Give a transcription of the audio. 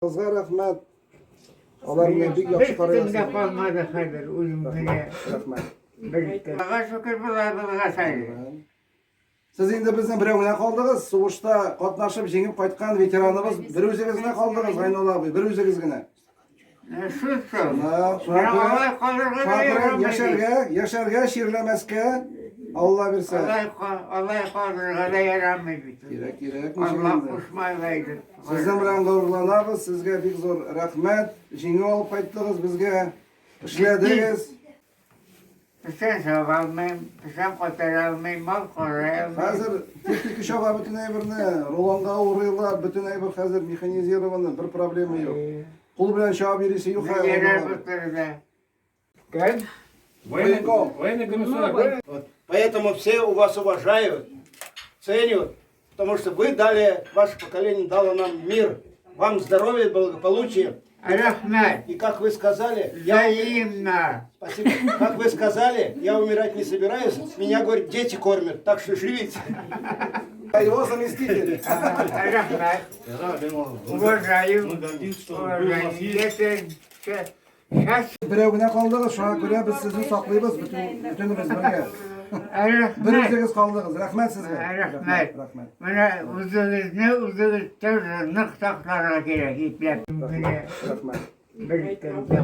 Кызга рәхмәт. Алар менә бик яхшы карыйлар. Бер дә калмады хәзер үзем генә. Рәхмәт. Аллага шөкер болай булгач әле. Сез инде безнең берәү генә калдыгыз. Сугышта катнашып җиңеп кайткан ветераныбыз бер үзегез генә калдыгыз, Гайнулла абый, бер үзегез генә. Шул шул. Шуңа күрә яшәргә, яшәргә, чирләмәскә, Алла бирсә. Алай, алай калырга да ярамый бит. Кирәк, кирәк. Алла кушмай алай. Сезнең белән горурланабыз, сезгә бик зур рәхмәт. Җиңү алып кайттыгыз безгә. Эшләдегез. Печән чаба алмыйм, печән кайтара алмыйм, мал карый алмыйм. Хәзер техника чаба бөтен әйберне, рулонга урыйлар, бөтен әйбер хәзер механизированы, бер проблема юк. Кул белән чабып йөрисе юк хәзер. Ярар бу Кем? Военком. Военный комиссар. Вот. Поэтому все у вас уважают, ценят, потому что вы дали, ваше поколение дало нам мир, вам здоровья, благополучия. Рәхмәт. И как вы сказали, я... Взаимно. Спасибо. Как вы сказали, я умирать не собираюсь, меня, говорит, дети кормят, так что живите. А его заместитель. Рәхмәт. Уважаю. Мы гордимся, что вы у нас есть. Уважаю. Сейчас Берәү генә калдыгыз, шуңа күрә без сезне саклыйбыз, бөтен бөтенебез бергә. Бер Рәхмәт. үзегез калдыгыз. Рәхмәт сезгә. Рәхмәт. Рәхмәт. Менә үзегезне үзегез тоже нык сакларга кирәк, ипләп. Менә Рәхмәт. бер кемдә